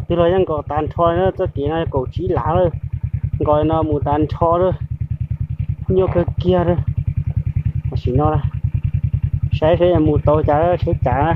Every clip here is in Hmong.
Twb los yeej nkaus tas nrho na, txoj kev no kaum tsib lav lawm, nkaus no mus tas nrho lawm, nyuaj kawg kiag lawm. Tam sim no saib seb yuav mus tau cas, tsheb cas na.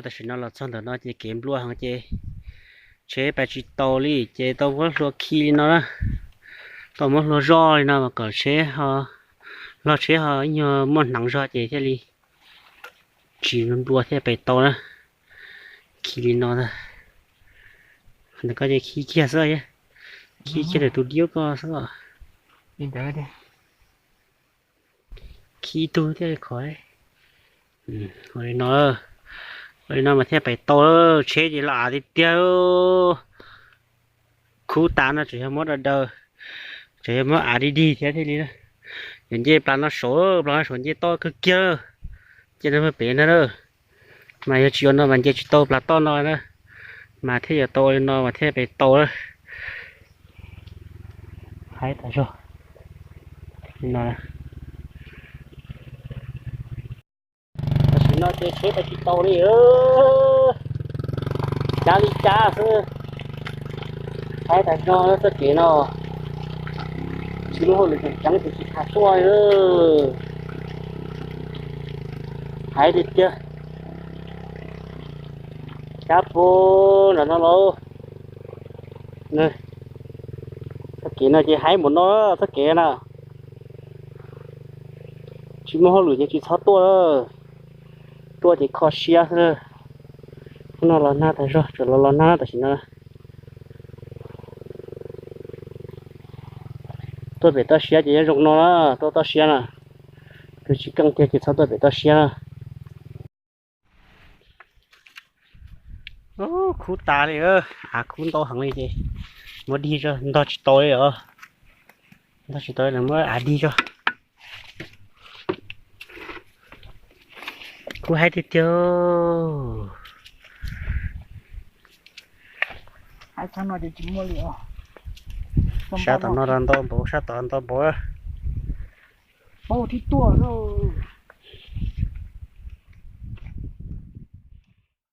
Tam sim no los txog ntawm no ces kev nplua heev ces tsheb pais tsis tau li ces tau muab hlua khi li no na. Tau muab hlua zoj li no mas kom tsheb, log tsheb ho ib nyuag muaj hneev zog ces thiaj li tsis nplua thiaj pais tau na. Khi li no, ntawm ko ces khi kiag xwb, khi kiag ntawm tus diab ko xwb. Khi tug thiaj li khov. Ua li no, ua li no mas thiaj pais tau. Tsheb ces los av tiag tiag. Khub tas no tseem yog muab daws daws, tseem yog muab av dig dig thiab thiaj li. Yuav nce plas no saud, plas no saud nce toj kawg kiag. Nce no pem ntag na. Mas yog tsis ua no mas nce tsis tau plas toj no na. Mas thiaj yuav tau li no mas thiaj pem tau. Haib tas zog li no. Tam sim no ces tsheb pais tsis tau li, cab li cab xwb. Haib tas zog txoj kev no, tsis muaj hauj lwm tseem ceeb ces tsis tas tuaj. Haib tiag tiag. Cab puag nram no lauj. Txoj kev no ces haib npaum no, txoj kev na. Tsis muaj hauj lwm ces tsis txhob tuaj. Tuaj ces kho siab xwb. Hnub no los nag tas zog, tseem los los nag tam sim no. Tuaj pem toj siab ces nyob zoo no na, tuaj toj siab na. Kws tsis keej tiag ces txhob tuaj pem toj siab na. Khub tas li, av khub ntau heev li ces muab dig tso, ntog tsis tau li os. Ntog tsis tau li muab av dig tso. Khub haib tiag tiag. Sab tom no ntau npaum, sab tom ntau npaum. Paub thiab tuaj lauj.